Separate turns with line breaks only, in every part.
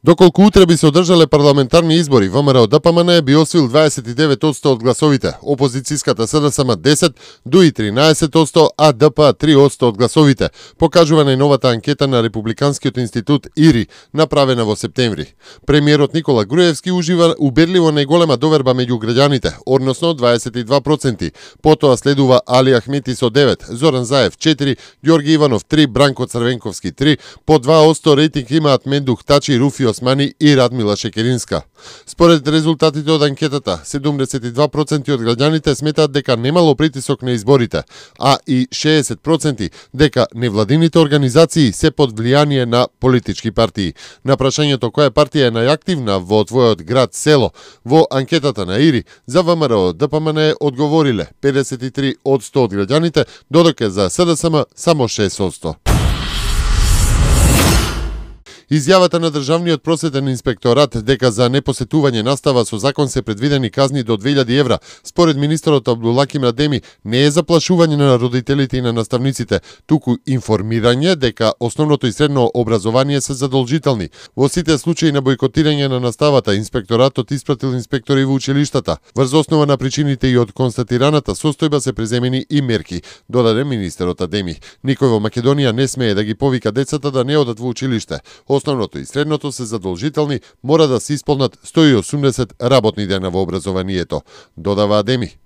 Доколку утре би се одржале парламентарни избори, ВМРО ДПМН би освоил 29% од гласовите, опозицијската СДСМ 10, ДУИ 13%, а ДП 3% од гласовите, покажува најновата анкета на Републиканскиот институт ИРИ, направена во септември. Премиерот Никола Груевски ужива убедливо најголема доверба меѓу граѓаните, односно 22%. Потоа следува Али Ахмети со 9, Зоран Заев 4, Ѓорги Иванов 3, Бранко Црвенковски 3, по 2% рейтинг имаат Мендух Тачи, Руфи Османи и Радмила Шекеринска. Според резултатите од анкетата, 72% од граѓаните сметаат дека немало притисок на изборите, а и 60% дека невладините организации се под влијание на политички партии. На прашањето која партија е најактивна во твојот град, село, во анкетата на ИРИ, за ВМРО ДПМН одговориле 53% од граѓаните, додека за СДСМ само 6%. Изјавата на Државниот просветен инспекторат дека за непосетување настава со закон се предвидени казни до 2000 евра, според министерот Абдулаким Адеми, не е заплашување на родителите и на наставниците, туку информирање дека основното и средно образование се задолжителни. Во сите случаи на бојкотирање на наставата, инспекторатот испратил инспектори во училиштата. Врз основа на причините и од констатираната состојба се преземени и мерки, додаде министерот Адеми. Никој во Македонија не смее да ги повика децата да не одат во училиште. Основното и средното се задолжителни, мора да се исполнат 180 работни дена во образованието, додава Адеми.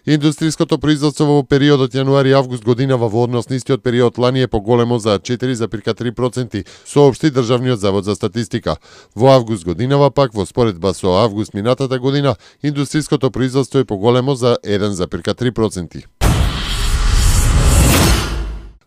Индустријското производство во периодот јануари-август годинава во однос на истиот период лани е поголемо за 4,3%, соопшти Државниот завод за статистика. Во август годинава пак, во споредба со август минатата година, индустријското производство е поголемо за 1,3%.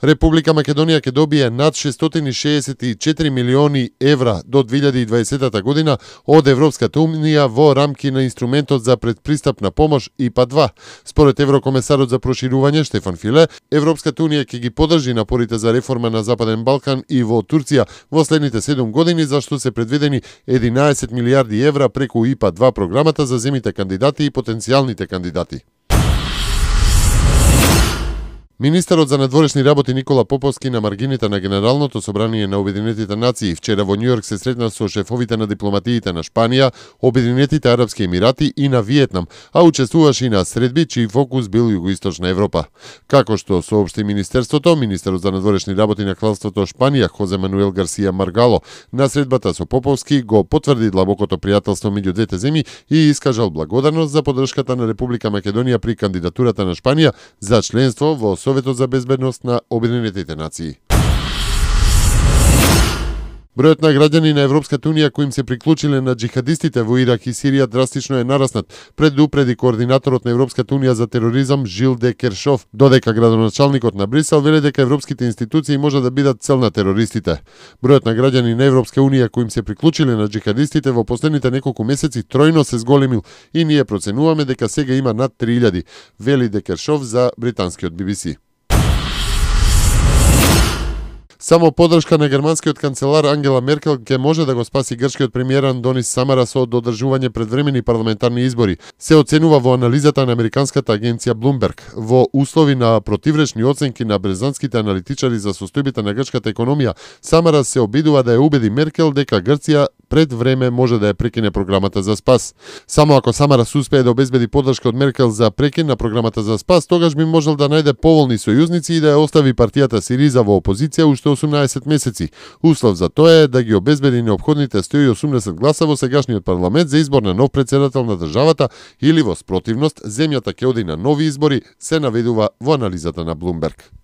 Република Македонија ќе добие над 664 милиони евра до 2020 година од Европската унија во рамки на инструментот за предпристапна помош ИПА-2. Според еврокомесарот за проширување Штефан Филе, Европската унија ќе ги поддржи напорите за реформа на Западен Балкан и во Турција во следните 7 години, зашто се предвидени 11 милиарди евра преку ИПА-2 програмата за земите кандидати и потенцијалните кандидати. Министерот за надворешни работи Никола Поповски на маргините на Генералното собрание на Обединетите нации вчера во Њујорк се сретна со шефовите на дипломатиите на Шпанија, Обединетите арапски емирати и на Виетнам, а учествуваше и на средби чиј фокус бил југоисточна Европа. Како што соопшти министерството, министерот за надворешни работи на Кралството Шпанија Хозе Мануел Гарсија Маргало на средбата со Поповски го потврди длабокото пријателство меѓу двете земји и искажал благодарност за поддршката на Република Македонија при кандидатурата на Шпанија за членство во Советот за безбедност на Обединетите нации. Бројот на граѓани на Европската унија кои им се приклучиле на джихадистите во Ирак и Сирија драстично е нараснат, предупреди координаторот на Европската унија за тероризам Жил де Кершов, додека градоначалникот на Брисел вели дека европските институции може да бидат цел на терористите. Бројот на граѓани на Европска унија кои им се приклучиле на джихадистите во последните неколку месеци тројно се зголемил и ние проценуваме дека сега има над 3000, вели де Кершов за британскиот BBC. Само поддршка на германскиот канцелар Ангела Меркел ќе може да го спаси грчкиот премиер Андонис Самарас од одржување предвремени парламентарни избори, се оценува во анализата на американската агенција Bloomberg. Во услови на противречни оценки на брезанските аналитичари за состојбата на грчката економија, Самарас се обидува да ја убеди Меркел дека Грција пред време може да ја прекине програмата за спас. Само ако Самарас успее да обезбеди поддршка од Меркел за прекин на програмата за спас, тогаш би можел да најде поволни сојузници и да ја остави партијата Сириза во опозиција уште 18 месеци. Услов за тоа е да ги обезбеди неопходните 180 гласа во сегашниот парламент за избор на нов претседател на државата или во спротивност земјата ќе оди на нови избори, се наведува во анализата на Bloomberg.